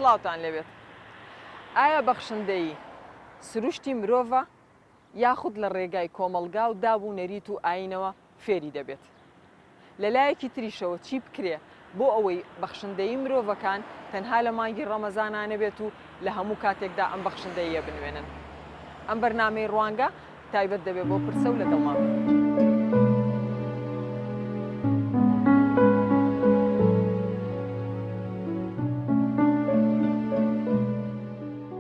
سڵاوتان لێبێت. ئایا بەخشندەیی سروشتی مرۆڤە یاخود لە ڕێگای کۆمەڵگا و داب و نەریت و ئایینەوە فێری دەبێت؟ لە لایەکی تریشەوە چی بکرێ بۆ ئەوەی بەخشندەیی مرۆڤەکان تەنها لە مانگی ڕەمەزانا نەبێت و لە هەموو کاتێکدا ئەم بەخشندەییە بنوێنن؟ ئەم بەرنامەی ڕوانگە تایبەت دەبێت بۆ پرسە و لەگەڵمان بن.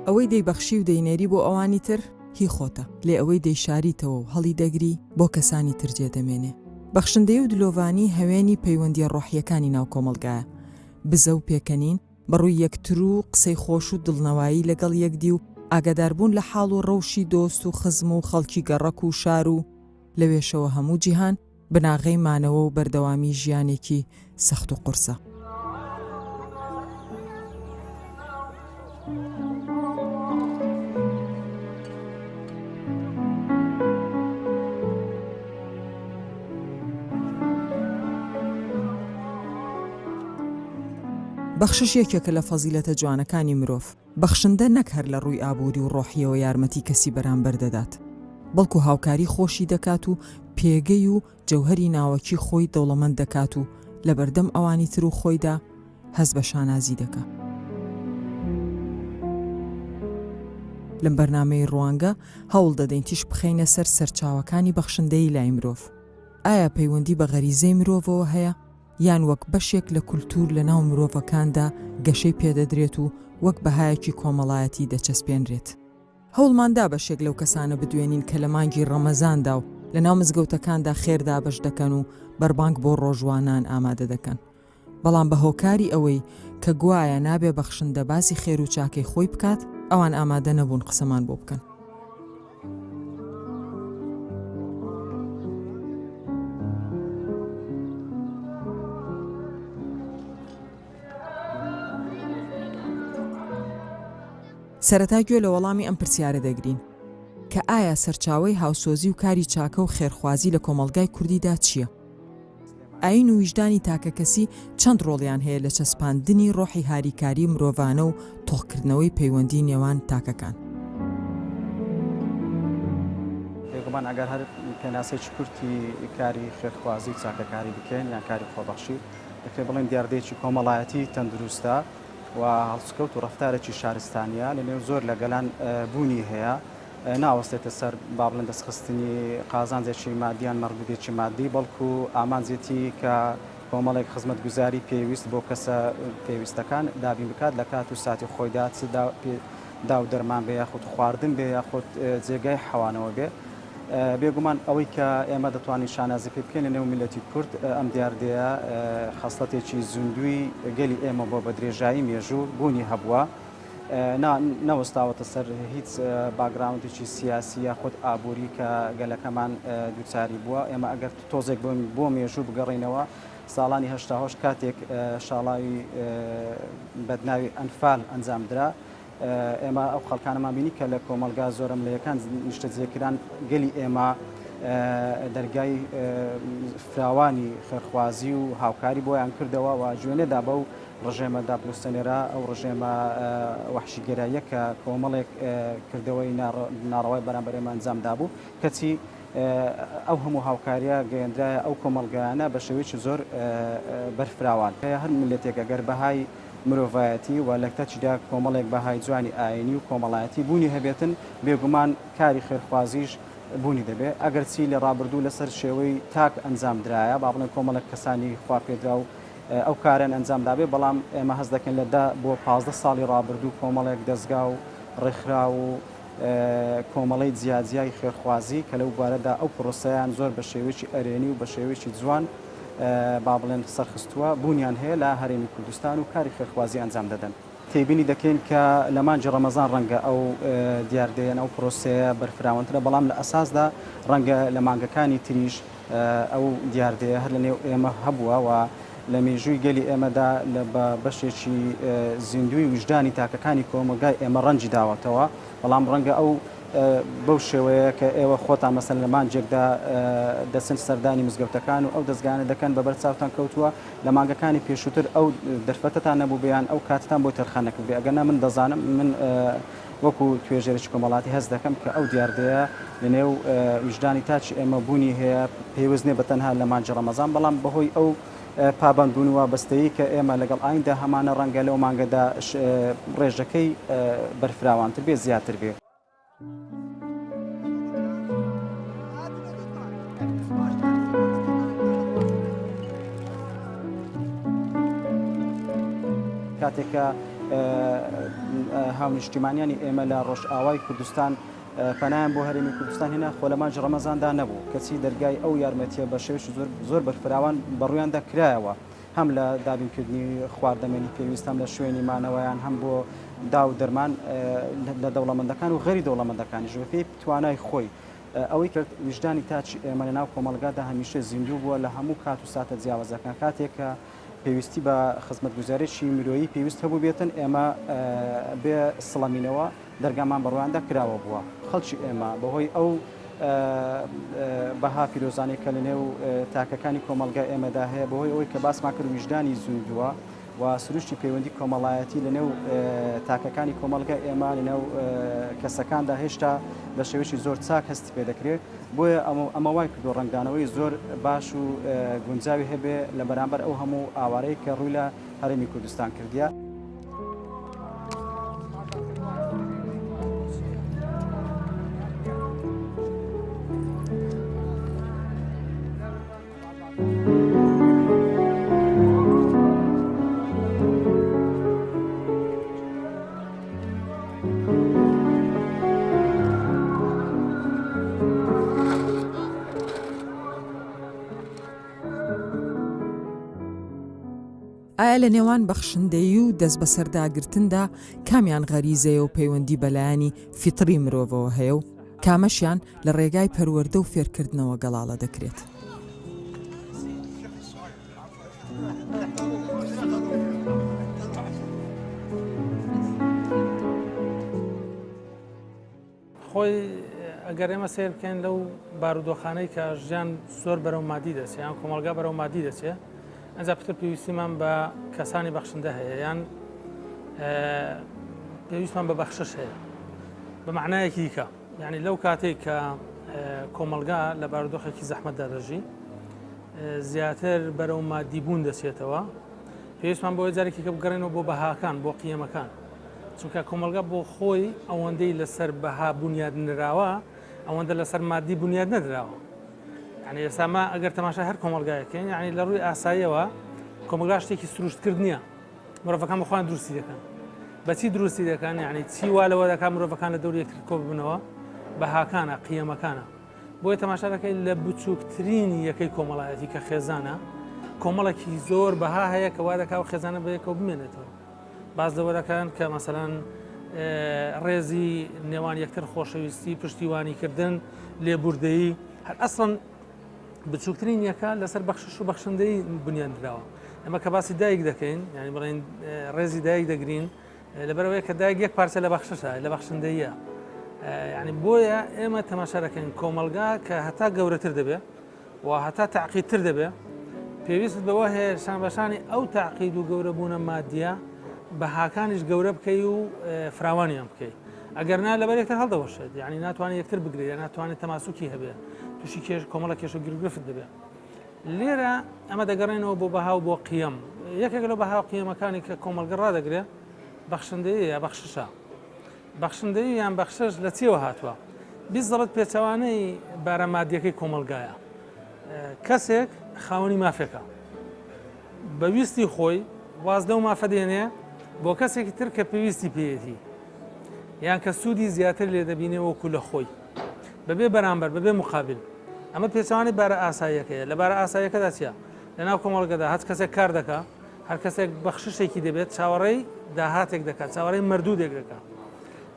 ئەوەی دەیبەخشی و دەینێری بۆ ئەوانی تر هی خۆتە، لێ ئەوەی دەیشاریتەوە و هەڵیدەگری بۆ کەسانی تر جێ دەمێنێ. بەخشندەیی و دلۆڤانی هەوێنی پەیوەندییە ڕۆحییەکانی ناو کۆمەڵگایە. بزە و پێکەنین بە ڕووی یەکتر و قسەی خۆش و دڵنەوایی لەگەڵ یەکدی و ئاگاداربوون لە حاڵ و ڕەوشی دۆست و خزم و خەڵکی گەڕەک و شار و لەوێشەوە هەموو جیهان بناغەی مانەوە و بەردەوامیی ژیانێکی سەخت و قورسە. بەخشش یەکێکە لە فەزیلەتە جوانەکانی مرۆڤ، بەخشندە نەک هەر لە ڕووی ئابووری و ڕۆحییەوە یارمەتی کەسی بەرامبەر دەدات، بەڵکو هاوکاری خۆشی دەکات و پێگەی و جەوهەری ناوەکی خۆی دەوڵەمەند دەکات و لەبەردەم ئەوانی تر و خۆیدا هەست بە شانازی دەکا. لەم بەرنامەی ڕوانگە هەوڵ دەدەین تیشک بخەینە سەر سەرچاوەکانی بەخشندەیی لای مرۆڤ. ئایا پەیوەندی بە غەریزەی مرۆڤەوە هەیە؟ یان وەک بەشێک لە کولتوور لەناو مرۆڤەکاندا گەشەی پێدەدرێت و وەک بەهایەکی کۆمەڵایەتی دەچەسپێنرێت؟ هەوڵمان دا بەشێک لەو کەسانە بدوێنین کە لە مانگی ڕەمەزاندا و لەناو مزگەوتەکاندا خێر دابەش دەکەن و بەربانگ بۆ ڕۆژووانان ئامادە دەکەن، بەڵام بە هۆکاری ئەوەی کە گوایە نابێ بەخشندە باسی خێر و چاکەی خۆی بکات، ئەوان ئامادە نەبوون قسەمان بۆ بکەن. سەرەتا گوێ لە وەڵامی ئەم پرسیارە دەگرین کە ئایا سەرچاوەی هاوسۆزی و کاری چاکە و خێرخوازی لە کۆمەڵگای کوردیدا چییە؟ ئایین و ویژدانی تاکەکەسی چەند ڕۆڵیان هەیە لە چەسپاندنی ڕۆحی هاریکاری مرۆڤانە و تۆخکردنەوەی پەیوەندی نێوان تاکەکان؟ بێگومان ئەگەر هەر پێناسەیەکی کورتی کاری خێرخوازی و چاکەکاری بکەین یان کاری خۆبەخشی، دەکرێت بڵێین دیاردەیەکی کۆمەڵایەتی تەندروستە و هەڵسوکەوت و ڕەفتارێکی شارستانییە، لەنێو زۆر لە گەلان بوونی هەیە. ناوەستێتە سەر با بڵێن دەستخستنی قازانجێکی مادی یان مەردودێکی مادی، بەڵکو ئامانجێتی کە کۆمەڵێک خزمەتگوزاری پێویست بۆ کەسە پێویستەکان دابین بکات لە کات و ساتی خۆیدا، چ داو دەرمان بێ یاخود خواردن بێ یاخود جێگای حەوانەوە بێ. بێگومان ئەوەی کە ئێمە دەتوانین شانازی پێ بکەین لە نێو میللەتی کورد ئەم دیاردەیە خەسڵەتێکی زیندووی گەلی ئێمە بووە بە درێژایی مێژوو بوونی هەبووە. نا نەوەستاوەتە سەر هیچ باکگراوندێکی سیاسی یاخود ئابووری کە گەلەکەمان دووچاری بووە. ئێمە ئەگەر تۆزێک بۆ مێژوو بگەڕێینەوە ساڵانی هەشتاهەشت کاتێک شاڵاوی بەدناوی ئەنفال ئەنجام درا ئێمە ئەو خەڵکانەمان بینی کە لە کۆمەڵگا زۆرەملێیەکان نیشتەجێ کران گەلی ئێمە دەرگای فراوانی خێرخوازی و هاوکاری بۆیان کردەوە و گوێ نەدا بەو ڕژێمە داپلۆسێنەرە، ئەو ڕژێمە وەحشیگەراییە کە کۆمەڵێک کردەوەی ناڕەوای بەرامبەر ئێمە ئەنجام دابوو، کەچی ئەو هەموو هاوکارییە گەیەندرایە ئەو کۆمەڵگایانە بە شێوەیەکی زۆر بەرفراوان. هەر میللەتێک ئەگەر بەهای مرۆڤایەتی و لە تەکیدا کۆمەڵێک بەهای جوانی ئایینی و کۆمەڵایەتی بوونی هەبێتن، بێگومان کاری خێرخوازیش بوونی دەبێت، ئەگەرچی لە ڕابردوو لەسەر شێوەی تاک ئەنجام درایە، با بڵێین کۆمەڵێک کەسانی خواپێدراو ئەو کارەیان ئەنجام دابێت، بەڵام ئێمە هەست دەکەین لە دە بۆ 15 ساڵی ڕابردوو کۆمەڵێک دەزگا و ڕێکخراو و کۆمەڵەی جیاجیای خێرخوازی کە لەو بوارەدا ئەو پرۆسەیان زۆر بە شێوەیەکی ئەرێنی و بە شێوەیەکی جوان با بڵێن سەرخستووە بوونیان هەیە لە هەرێمی کوردستان و کاری خێرخوازی ئەنجام دەدەن. تێبینی دەکەین کە لە مانگی ڕەمەزان ڕەنگە ئەو دیاردەیە یان ئەو پرۆسەیە بەرفراوانترە، بەڵام لە ئەساسدا ڕەنگە لە مانگەکانی تریش ئەو دیاردەیە هەر لە نێو ئێمە هەبووە و لە مێژووی گەلی ئێمەدا لە بە بەشێکی زیندووی ویژدانی تاکەکانی کۆمەڵگای ئێمە ڕەنجی داوەتەوە، بەڵام ڕەنگە ئەو. بەو شێوەیە کە ئێوە خۆتان مەسەلەن لە مانگێکدا دەچن سەردانی مزگەوتەکان و ئەو دەزگایانە دەکەن بە بەر چاوتان کەوتووە لە مانگەکانی پێشووتر ئەو دەرفەتەتان نەبووبێ یان ئەو کاتتان بۆی تەرخان نەکردبێ ئەگەرنا من دەزانم من وەکو توێژەرێکی کۆمەڵاتی هەست دەکەم کە ئەو دیاردەیە لە نێو ویژدانی تاکی ئێمە بوونی هەیە پەیوەست نیە بە تەنها لە مانگی ڕەمەزان بەڵام بەهۆی ئەو پابەندبوون و وابەستەیی کە ئێمە لەگەڵ ئاییندا هەمانە ڕەنگە لەو مانگەدا ڕێژەکەی بەرفراوانتر بێ زیاتر بێ. کاتێک کە هاونیشتیمانیانی ئێمە لە ڕۆژئاوای کوردستان پەنایان بۆ هەرێمی کوردستان هێنا، خۆ لە مانگی ڕەمەزاندا نەبوو، کەچی دەرگای ئەو یارمەتییە بە شێوەیەکی زۆر زۆر بەرفراوان بەڕوویاندا کرایەوە، هەم لە دابینکردنی خواردەمەنی پێویست، هەم لە شوێنی مانەوەیان، هەم بۆ داو و دەرمان لە دەوڵەمەندەکان و غەیری دەوڵەمەندەکانیش بەپێی توانای خۆی ئەوەی کرد. ویژدانی تاکی ئێمە لەناو کۆمەڵگادا هەمیشە زیندوو بووە لە هەموو کات و ساتە جیاوازەکان، کاتێک کە پێویستی بە خزمەتگوزاریی مرۆیی پێویست هەبووبێتن، ئێمە بێ سڵەمینەوە دەرگامان بەڕوویاندا کراوە بووە. خەڵکی ئێمە بەهۆی ئەو بەها پیرۆزانەی کە لەنێو تاکەکانی کۆمەڵگای ئێمەدا هەیە، بەهۆی ئەوەی کە باسمان کرد ویژدانی زیندووە و سروشتی پەیوەندی کۆمەڵایەتی لەنێو تاکەکانی کۆمەڵگای ئێمە لەنێو کەسەکاندا هێشتا بە شێوەیەکی زۆر چاک هەستی پێ دەکرێت. بۆیە ئەمە وای کردووە ڕەنگدانەوەی زۆر باش و گونجاوی هەبێ لە بەرامبەر ئەو هەموو ئاوارەی کە ڕووی لە هەرێمی کوردستان کردیە. ئایا لە نێوان بەخشندەیی و دەستبەسەرداگرتندا کامیان غەریزەیە و پەیوەندی بە لایەنی فیتڕی مرۆڤەوە هەیە و کامەشیان لە ڕێگای پەروەردە و فێرکردنەوە گەڵاڵە دەکرێت؟ خۆی ئەگەر ئێمە سەیر بکەین لەو بارودۆخانەی کە ژیان زۆر بەرەو مادی دەچێت یان کۆمەڵگا بەرەو مادی دەچێت ئەجا پتر پێویستیمان بە کەسانی بەخشندە هەیە یان پێویستمان بە بەخشش هەیە بە معنایەکی دیکە یعنی لەو کاتێک کە کۆمەلگا لە بارودۆخێکی زەحمەتدا دەژی زیاتر بەرەو مادی بوون دەچێتەوە پێویستمان بۆیە جارێکی کە بگەڕێنەوە بۆ بەهاکان بۆ قیەمەکان چونکە کۆمەڵگا بۆ خۆی ئەوەندەی لەسەر بەها بونیاد نراوە ئەوەندە لەسەر مادی بونیاد نەدراوە یعنی ئێستا ما ئەگەر تەماشای هەر کۆمەڵگایەکەین یعنی لە ڕووی ئاساییەوە کۆمەڵگا شتێکی سروشتکرد نییە مرۆڤەکان بە خۆیان دروستی دەکەن بەچی دروستی دەکەن یعنی چی وا لەوە دەکات مرۆڤەکان لە دەوری یەکتر کۆ ببنەوە بەهاکانە قیەمەکانە بۆیە تەماشا دەکەیت لە بچووکترین یەکەی کۆمەڵایەتی کە خێزانە کۆمەڵێکی زۆر بەها هەیە کە وا دەکا و خێزانە بەیەکەوە بمێنێتەوە باز لەوە دەکەن کە مەسەلەن ڕێزی نێوان یەکتر خۆشەویستی پشتیوانیکردن لێبوردەیی هەر ئەسڵەن بچووکترین یەکە لەسەر بەخشش و بەخشندەی بنیان دراوە ئەمە کە باسی دایک دەکەین ینی بڵێن ڕێزی دایک دەگرین لەبەرئەوەیە کە دایک یەک پارچە لە بەخششە لە بەخشندەییە یعنی بۆیە ئێمە تەماشا دەکەین کۆمەلگا کە هەتا گەورەتر دەبێ و هەتا تاقیتر دەبێ پێویست بەوە هەیە شانبەشانی ئەو تاقید و گەورەبوونە مادیە بەهاکانیش گەورە بکەی و فراوانیان بکەی ئەگەر نا لەبەر یەکتر هەڵدەوەشێت یعنی ناتوانێت یەکتر بگرێت یا ناتوانێت تەماسوکی هەبێ تووشی کێش کۆمەڵە کێشە گرگرفت دەبێت لێرە ئەمە دەگەڕێنەوە بۆ بەها و بۆ قیەم. یەکێک لەو بەها و قیەمەکانی کە کۆمەڵگە ڕادەگرێ بەخشندەیی یا بەخششە. بەخشندەیی یان بەخشش لە چیەوە هاتووە؟ بیزەبت پێچەوانەی بارە مادیەکەی کۆمەڵگایە. کەسێک خاوەنی مافێکە. بە ویستی خۆی واز لەو مافە دێنێ بۆ کەسێکی تر کە پێویستی پێیەتی یان کە سوودی زیاتر لێ دەبینێ وەکو لە خۆی. بەبێ بەرامبەر، بەبێ مقابل. ئەمە پێچەوانەی بارە ئاساییەکەیە. لە بارە ئاساییەکەدا چییە؟ لەناو کۆمەڵگەدا هەچ کەسێک کار دەکا، هەر کەسێک بەخششێکی دەبێت، چاوەڕێی داهاتێک دەکات، چاوەڕێی مەردوودێک دەکا.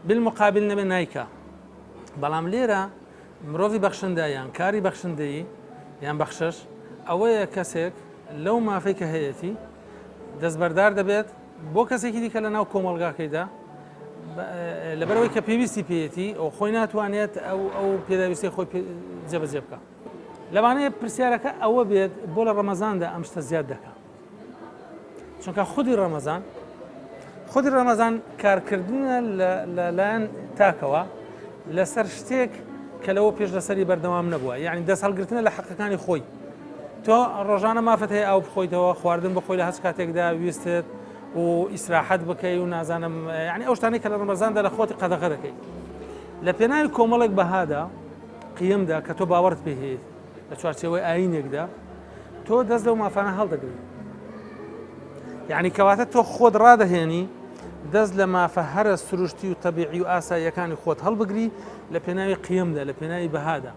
بالمقابل نەبێ نایکا. بەڵام لێرە مرۆڤی بەخشندە یان کاری بەخشندەیی یان بەخشش ئەوەیە کەسێک لەو مافەی کە هەیەتی دەستبەردار دەبێت بۆ کەسێکی دیکە لەناو کۆمەڵگاکەیدا. لەبەرەوەی کە پێویستی پێیەتی ئەو خۆی ناتوانێت ئەو ئەو پێداویستی خۆی جێبەجێ بکە لەوانەیە پرسیارەکە ئەوە بێت بۆ لە ڕەمەزاندا ئەم شتە زیاد دەکا چونکە خودی ڕەمەزان خودی ڕەمەزان کارکردنە لەلایەن تاکەوە لەسەر شتێک کە لەوە پێش لەسەری بەردەوام نەبووە یعنی دەست هەڵگرتنە لە حەقەکانی خۆی تۆ ڕۆژانە مافت هەیە ئاو بخۆیتەوە خواردن بخۆی لە هەچ کاتێکدا ویستت و ئیسراحەت بکەی و نازانم یعنی ئەو شتانەی کە لە ڕەمەزاندا لە خۆتی قەدەغە دەکەیت لە پێناوی کۆمەڵێک بەهادا قیەمدا کە تۆ باوەڕت پێ هەیە لە چوارچێوەی ئایینێکدا تۆ دەست لەو مافانە هەڵدەگری یعنی کەواتە تۆ خۆت ڕادەهێنی دەست لە مافە هەرە سروشتی و تەبیعی و ئاساییەکانی خۆت هەڵبگری لە پێناوی قیەمدا لە پێناوی بەهادا.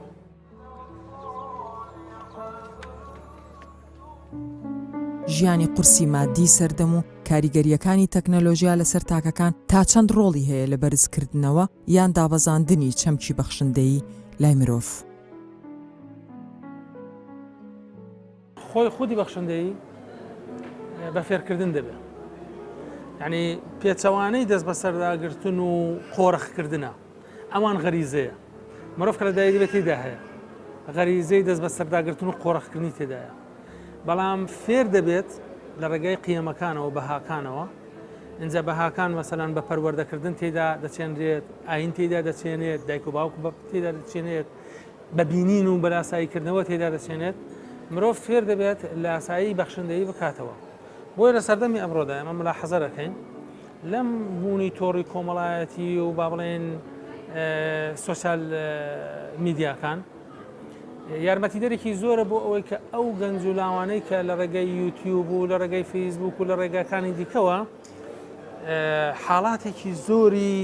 ژیانی قورسی ماددی سەردەم و کاریگەرییەکانی تەکنەلۆژیا لەسەر تاکەکان تا چەند ڕۆڵی هەیە لە بەرزکردنەوە یان دابەزاندنی چەمکی بەخشندەیی لای مرۆڤ؟ خۆی خودی بەخشندەیی بە فێرکردن دەبێت یعنی پێچەوانەی دەست بەسەرداگرتن و قۆرخکردنە ئەوان غەریزەیە مرۆڤ کە لە دایک دەبێت تێدا هەیە غەریزەی دەست بەسەرداگرتن و قۆرخکردنی تێدایە بەڵام فێر دەبێت لە ڕێگای قیەمەکانەوە بەهاکانەوە اینجا بەهاکان مەسەلەن بە پەروەردەکردن تێدا دەچێنرێت ئاین تێدا دەچێنێت دایک و باوک بە تێدا دەچێنێت بە بینین و بە لاساییکردنەوە تێدا دەچێنێت، مرۆڤ فێر دەبێت لاسایی بەخشندەیی بکاتەوە. بۆیە لە سەردەمی ئەمڕۆدا ئێمە ملاحەزە دەکەین لەم بوونی تۆڕی کۆمەڵایەتی و با بڵێن سۆسیال میدیاکان یارمەتیدەرێکی زۆرە بۆ ئەوەی کە ئەو گەنج و لاوانەی کە لە ڕێگەی یوتیوب و لە ڕێگەی فەیسبوک و لە ڕێگاکانی دیکەوە حاڵاتێکی زۆری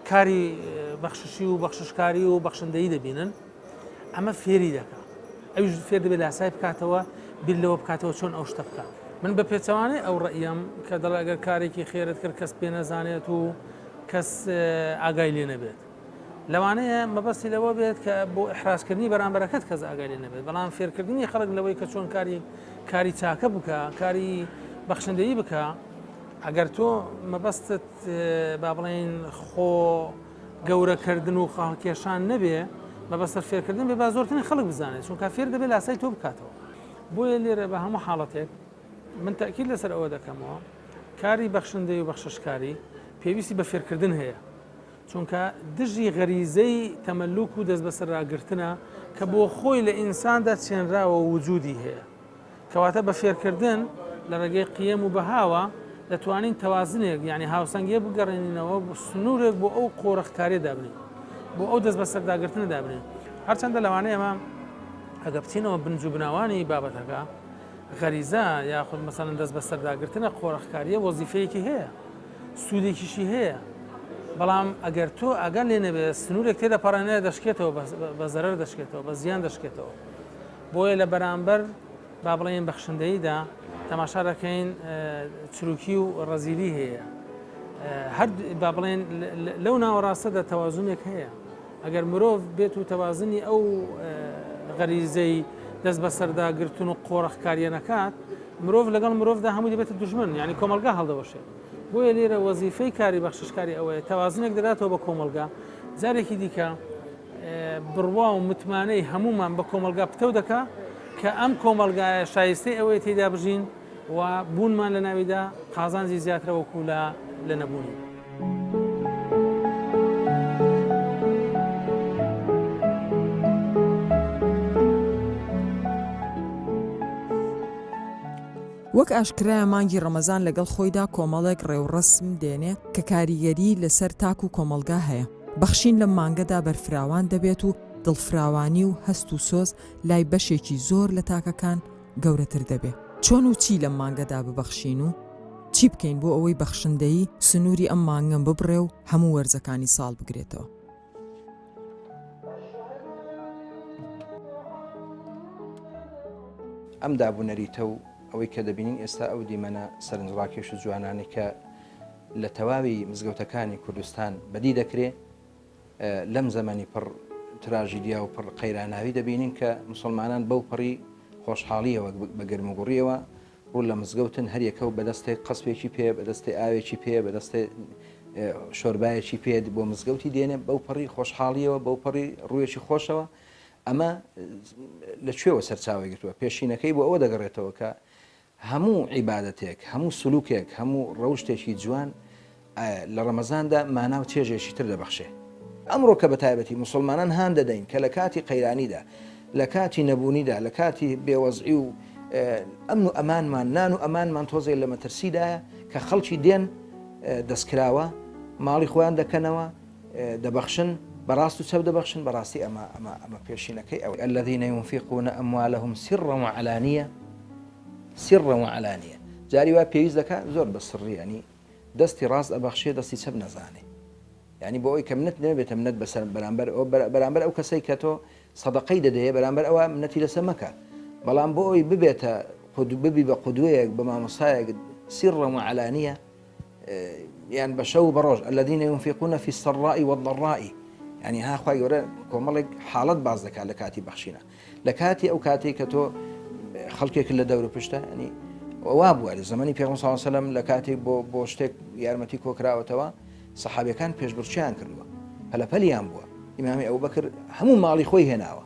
کاری بەخششی و بەخششکاری و بەخشندەیی دەبینن ئەمە فێری دەکا ئەویش فێر دەبێت لاسای بکاتەوە بیر لەوە بکاتەوە چۆن ئەو شتە بکات من بە پێچەوانەی ئەو ڕەئیم کە دەڵێ ئەگەر کارێکی خێرت کرد کەس پێ نەزانێت و کەس ئاگای لێ نەبێت لەوانەیە مەبەستی لەوە بێت کە بۆ ئیحراجکردنی بەرامبەرەکەت کەس ئاگای لێ نەبێت، بەڵام فێرکردنی خەڵک لەوەی کە چۆن کاری کاری چاکە بکە، کاری بەخشندەیی بکە، ئەگەر تۆ مەبەستت با بڵێین خۆ گەورەکردن و خەڵکێشان نەبێ، مەبەستت فێرکردن بێ با زۆرترین خەڵک بزانێت، چونکە فێر دەبێت لاسای تۆ بکاتەوە. بۆیە لێرە بە هەموو حاڵەتێک من تەئکید لەسەر ئەوە دەکەمەوە کاری بەخشندەی و بەخششکاری پێویستی بە فێرکردن هەیە. چونکە دژی غەریزەی تەمەلوک و دەستبەسەراگرتنە کە بۆ خۆی لە ئینساندا چێنراوە و وجودی هەیە. کەواتە بە فێرکردن لە ڕێگەی قیەم و بەهاوە دەتوانین تەوازنێک یانی هاوسەنگییە بگەڕێنینەوە و سنوورێک بۆ ئەو قۆرخکارییە دابنێین، بۆ ئەو دەستبەسەرداگرتنە دابنێین. هەرچەندە لەوانەیە ئێمە ئەگەر بچینەوە بنج و بناوانی بابەتەکە، غەریزە یاخود مەسەلەن دەستبەسەرداگرتنە قۆرخکارییە وەزیفەیەکی هەیە. سوودێکیشی هەیە بەڵام ئەگەر تۆ ئاگات لێ نەبێ سنوورێک تێدەپەڕێنێ دەشکێتەوە بە زەرەر دەشکێتەوە بە زیان دەشکێتەوە بۆیە لە بەرامبەر با بڵێن بەخشندەییدا تەماشا دەکەین چروکی و ڕەزیلی هەیە هەر با بڵێن لەو ناوەڕاستەدا تەوازنێک هەیە ئەگەر مرۆڤ بێت و تەوازنی ئەو غەریزەی دەست بەسەردا گرتن و قۆرخکاریە نەکات مرۆڤ لەگەڵ مرۆڤدا هەمووی دەبێتە دوژمن یانی کۆمەڵگا هەڵدەوەشێت بۆیە لێرە وەزیفەی کاری بەخششکاری ئەوەیە تەوازنێک دەداتەوە بە کۆمەڵگا جارێکی دیکە بڕوا و متمانەی هەمومان بە کۆمەڵگا پتەو دەکا کە ئەم کۆمەڵگایە شایستەی ئەوەیە تێدا بژین و بوونمان لە ناویدا قازانجی زیاترە وەکو لە لە نەبوونی. وەک ئاشکرایە مانگی ڕەمەزان لەگەڵ خۆیدا کۆمەڵێک ڕێوڕەسم دێنێ کە کاریگەریی لەسەر تاک و کۆمەڵگا هەیە، بەخشین لەم مانگەدا بەرفراوان دەبێت و دڵفراوانی و هەست و سۆز لای بەشێکی زۆر لە تاکەکان گەورەتر دەبێ. چۆن و چی لەم مانگەدا ببەخشین و چی بکەین بۆ ئەوەی بەخشندەیی سنووری ئەم مانگە ببڕێ و هەموو وەرزەکانی ساڵ بگرێتەوە؟ ئەم دابونەریتە و ئەوەی کە دەبینین ئێستا ئەو دیمەنە سەرنجڕاکێش و جوانانەی کە لە تەواوی مزگەوتەکانی کوردستان بەدی دەکرێ لەم زەمەنی پڕ تراژیدیا و پڕ قەیراناوی دەبینین کە مسلمانان بەو پەڕی خۆشحاڵیەوە بە گەرموگوڕیەوە ڕوو لە مزگەوتن هەریەکە و بەدەستێک قەسپێکی پێ بەدەستێ ئاوێکی پێ بەدەستێ. شۆربایەکی پێ بۆ مزگەوتی دێنێ بەو پەڕی خۆشحاڵیەوە بەو پەڕی ڕوویەکی خۆشەوە ئەمە لە کوێوە سەرچاوەی گرتووە پێشینەکەی بۆ ئەوە دەگەڕێتەوە کە هەموو عیبادەتێک، هەموو سلوکێک، هەموو ڕەوشتێکی جوان لە ڕەمەزاندا مانا و چێژێکی تر دەبەخشێ. ئەمڕۆ کە بەتایبەتی موسڵمانان هان دەدەین کە لە کاتی قەیرانیدا، لە کاتی نەبوونیدا، لە کاتی بێوەزعی و ئەمن و ئەمانمان، نان و ئەمانمان تۆزێک لە مەترسیدایە کە خەڵکی دێن دەستکراوە ماڵی خۆیان دەکەنەوە، دەبەخشن، بە ڕاست و چەپ دەبەخشن، بەڕاستی ئەمە ئەمە ئەمە پێشینەکەی ئەوەیە. الذین ينفقون اموالهم سرا وعلانیە سرا وعلانیە جاری وا پێویست دەکات زۆر بە سڕی ینی دەستی ڕاست ئەبەخشێ دەستی چەپ نەزانێ یعنی بۆ ئەوی کە منەت نەبێتە منەت بەسەر بەرامبەر ئەو بەرامبەر ئەو کەسەی کە تۆ سەدەقەی دەدەیە بەرامبەر ئەوە منەتی لەسەر مەکە بەڵام بۆ ئەوی ببێتە ببی بە قودوەیەک بە مامۆستایەک سرا وعلانیە یان بە شەو و بە ڕۆژ الذین ينفقون في السراء والضراء یعنی ها خوای گەورە کۆمەڵێک حاڵەت باس دەکات لە کاتی بەخشینە لە کاتی ئەو کاتێک کە تۆ خەڵکێک لە دەور و پشتە ینی وا بووە لە زمانی پێغەمبەر صلی الله علیه و سلم لە کاتێک بۆ بۆ شتێک یارمەتی کۆکراوەتەوە سەحابەکان پێشبڕکێیان کردووە پەلەپەلیان بووە ئیمامی ئەبوبەکر هەموو ماڵی خۆی هێناوە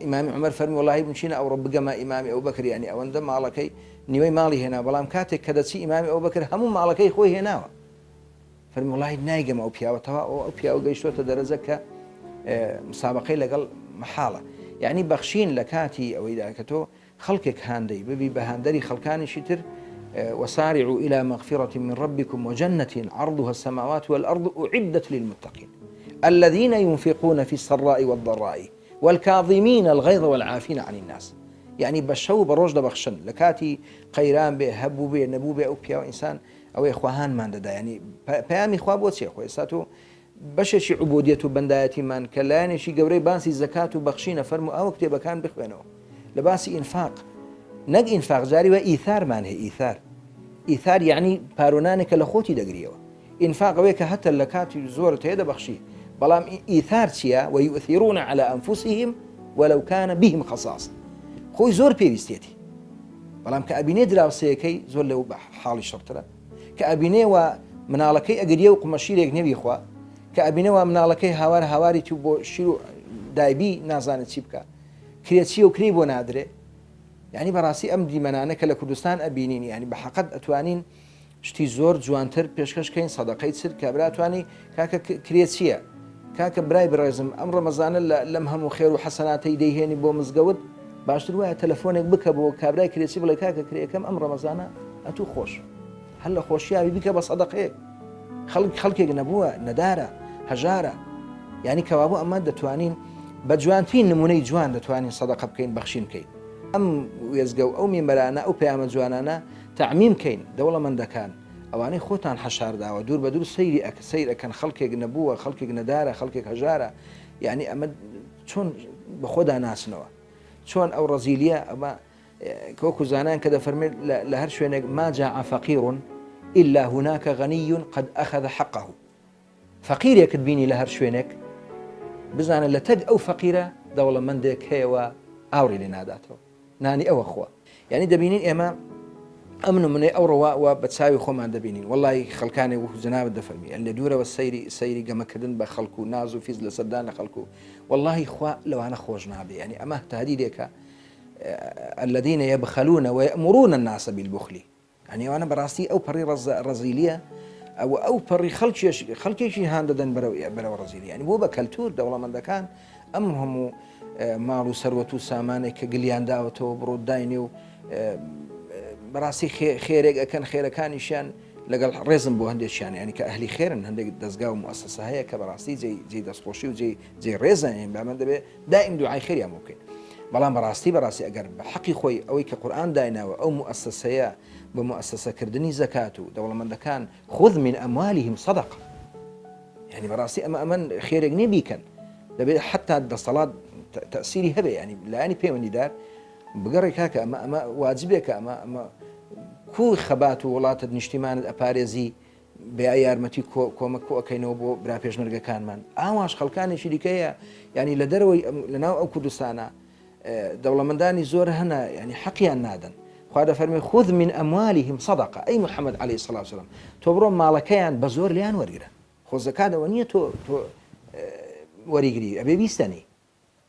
ئیمامی عومەر فەرمی وەڵاهی بچینە ئەوڕۆ بگەمە ئیمامی ئەبوبەکر یانی ئەوەندە ماڵەکەی نیوەی ماڵی هێنا بەڵام کاتێک کە دەچی ئیمامی ئەبوبەکر هەموو ماڵەکەی خۆی هێناوە فەرمی وەڵاهی نایگەمە ئەو پیاوە تەوا ئەو پیاوە گەیشتۆتە دەرەجە کە مسابقەی لەگەڵ مەحاڵە یعنی بەخشین لە کاتی ئەوەیدا کە تۆ خەڵکێک هاندەی ببی بە هاندەری خەڵکانیشی تر وسارعوا إلى مغفرة من ربكم وجنة عرضها السماوات والأرض أعدت للمتقين الذين ينفقون في السراء والضراء والكاظمين الغيظ والعافين عن الناس یعنی بە شەو بە ڕۆژ دەبەخشن لە کاتی قەیران بێ هەبوو بێ نەبوو بێ ئەو پیاو ئینسان ئەوەی خواهانمان دەدا ینی پەیامی خوا بۆ چیە خۆ ئێستا تۆ بەشێکی عبودیەت و بەندایەتیمان کە لایەنێکی گەورەی باسی زەکات و بەخشینە فەرموو ئەوە کتێبەکان بخوێنەوە لە باسی ئینفاق نەک ئینفاق جاری وە ئیثارمان هەیە ئیثار ئیثار یعنی پارۆنانێکە لە خۆتی دەگریەوە ئینفاق ئەوەیە کە هەتە لە کاتی زۆرت هەیە دەبەخشی بەڵام ئیثار چییە ويؤثرون على أنفسهم ولو كان بهم خصاصة خۆی زۆر پێویستێتی بەڵام کە ئەبینێ دراوسەیەکەی زۆر لەو حاڵی شڕترە کە ئەبینێ وا مناڵەکەی ئەگریێ و قومە شیرێک نیە بیخوا، کە ئەبینێ وا مناڵەکەی هاوار هاواری تو بۆ شیر و دایبی نازانێ چی بکا، کرێ چیە و کرێی بۆ نادرێ. یانی بەڕاستی ئەم دیمەنانە کە لە کوردستان ئەبینین یانی بە حەقەت ئەتوانین شتی زۆر جوانتر پێشکەش کەین سەدەقەی چر کابرا توانی کاکە کرێ چییە؟ کاکە برای بەڕێزم ئەم ڕەمەزانە لەم هەموو خێر و حەسەناتەی دەیهێنی بۆ مزگەوت باشتر وایە تەلەفۆنێک بکە بۆ کابرای کرێچی بڵێ کاکە کرێکەم ئەم ڕەمەزانە ئەتوو خۆش هەر لە خۆشیاوی بیکە بە سەدەقەیەک خەڵک خەڵکێک نەبووە نەدارە هەژارە یعنی کەوابوو ئەمە دەتوانین بە جوانترین نمونەی جوان دەتوانین سەدەقە بکەین بەخشین بکەین ئەم وێزگە و ئەو میمەرانە ئەو پەیامە جوانانە تەعمیم کەین دەوڵەمەندەکان ئەوانەی خۆتان حەشارداوە دوور بە دوور سەیری ئەک سەیر ئەکەن خەڵکێک نەبووە خەڵکێک نەدارە خەڵکێک هەژارە یعنی ئەمە چۆن بە خۆدا ناسنەوە چۆن ئەو ڕەزیلیە ئەمە وەکو زانایان کە دەفەرمێت لە هەر شوێنێک ما جاع فقیر إلا هناك غني قد أخذ حقه فەقیرێکت بینی لە هەر شوێنێک بزانە لە تەک ئەو فەقیرە دەوڵەمەندێک هەیە و ئاوڕی لێ ناداتەوە نانی ئەوە خوا یعنی دەبینین ئێمە ئەم نمونەی ئەو ڕەوا و بە چاوی خۆمان دەبینین وەڵی خەڵکانێک وەکو جەنابت دەفەرمی لە دوورەوە سەیری سەیری گەمەکردن بە خەڵک و ناز و فیز لەسەردان لە خەڵک و وەڵی خوا لەوانە خۆش نابێ یعنی ئەمە تهدیدێکە الذين يبخلون ويأمرون الناس بالبخل یعنی ئەوانە بەڕاستی ئەو پەڕی ڕەزیلیە ئەو ئەو پەڕی خەڵکێش خەڵکێکی هان دەدەن بەرەو بەرەو ڕەزیلی یعنی بۆ بە کەلتور دەوڵەمەندەکان ئەم هەموو ماڵ و سەروەت و سامانێک کە گلیان داوەتەوە بڕۆ داینێ و بەڕاستی خێرێک ئەکەن خێرەکانیشیان لەگەڵ ڕێزم بۆ هەندێکیان ینی کە ئەهلی خێرن هەندێک دەستگا و موسسە هەیە کە بەڕاستی جێ دەستخۆشی و جێ جێ ڕێزن بامن دەبێ دائیم دوعای خێریان بۆ بکەین بەڵام بەڕاستی بەڕاستی ئەگەر بە حەقی خۆی ئەوەی کە قورئان دایناوە ئەو موئەسەسەیە بە موئەسەسەکردنی زەکات و دەوڵەمەندەکان خذ من اموالهم صدقە یعنی بەڕاستی ئەمە ئەمە خێرێک نییە بیکەن دەبێت حتا دەسەڵات تەسیری هەبێ ینی لایەنی پەیوەندیدار بگەڕێ کاکە ئەمە ئەمە واجبێکە ئەمە ئەمە کو خەبات و وڵاتت نیشتیمانت ئەپارێزی بە یارمەتی کۆمەک کۆ ئەکەینەوە بۆ برا پێشمەرگەکانمان ئاواش خەڵکانێکی دیکە هەیە یانی لە دەرەوەی لە ناو ئەو کوردستانە دەوڵەمەندانی زۆر هەنە ینی حەقیان نادەن. خوا دەفەرمێ خذ من اموالهم صدقە ئەی محمد علیە الصلوة والسلام تۆ بڕۆ ماڵەکەیان بە زۆر لێیان وەرگرە خۆ زەکات ئەوە نییە تۆ تۆ وەریگری ئەبێ بیستەنی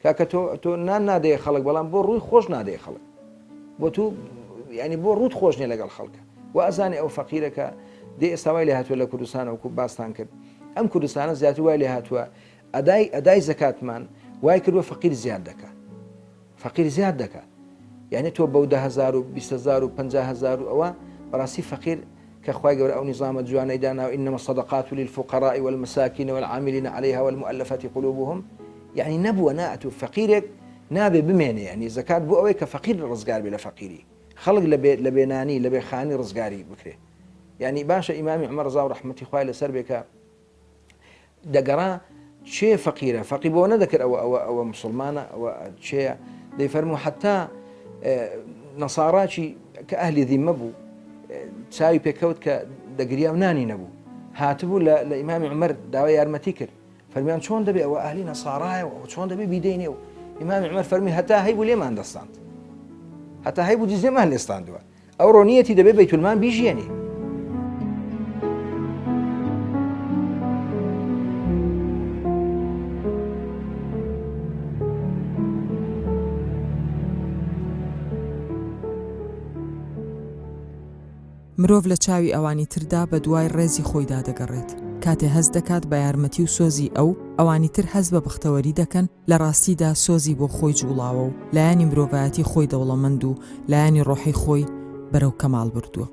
کاکە تۆ تۆ نان نادەیە خەڵک بەڵام بۆ ڕووی خۆش نادەیە خەڵک بۆ تو ینی بۆ ڕوت خۆش نیە لەگەڵ خەڵکە و ئەزانێ ئەو فەقیرەکە دێ ئێستا وای لێ هاتووە لە کوردستان وەکو باستان کرد ئەم کوردستانە زیاتر وای لێ هاتووە ئەدای ئەدای زەکاتمان وای کردووە فەقیر زیاد دەکا فەقیر زیاد دەکا یعنی تۆ بەو 10هزار و 20هزار و 50هزار و ئەوە بەڕاستی فەقیر کە خوای گەورە ئەو نیزامە جوانەی داناوە انما الصدقات للفقراء والمساکین والعاملین علیها والمؤلفة قلوبهم یعنی نەبووە نا ئەتوو فەقیرێک نابێ بمێنێ یعنی زەکات بۆ ئەوەی کە فەقیر ڕزگار بێ لە فەقیری خەڵک لە بێ لە بێنانی لە بێ خانی ڕزگاری بکرێ یعنی باشە ئیمامی عمر ڕزا و ڕەحمەتی خوای لەسەر بێ کە دەگەڕا چێ فەقیرە فەقی بۆ نەدەکرد ئەوە ئەوە ئەوە مسلمانە ئەوە چێە دەیفەرموو حتا نەساڕاکی کە ئەهلی ذیمە بوو چاوی پێکەوت کە دەگریا و نانی نەبوو هاتبوو لە ئیمامی عمر داوای یارمەتی کرد فەرمیان چۆن دەبێ ئەوە ئەهلی نەساڕایە و چۆن دەبێ بیدەینێ و ئیمامی عمر فەرمی هەتا هەیبوو لێمان دەستاند هەتا هەیبوو جزێمان لێستاندووە ئەوڕۆ نیەتی دەبێ بەیتولمان بیژیێنی. مرۆڤ لە چاوی ئەوانی تردا بە دوای ڕێزی خۆیدا دەگەڕێت، کاتێ هەست دەکات بە یارمەتی و سۆزی ئەو، ئەوانی تر هەست بە بەختەوەری دەکەن، لە ڕاستیدا سۆزی بۆ خۆی جوڵاوە و لایەنی مرۆڤایەتی خۆی دەوڵەمەند و لایەنی ڕۆحی خۆی بەرەو کەماڵ بردووە.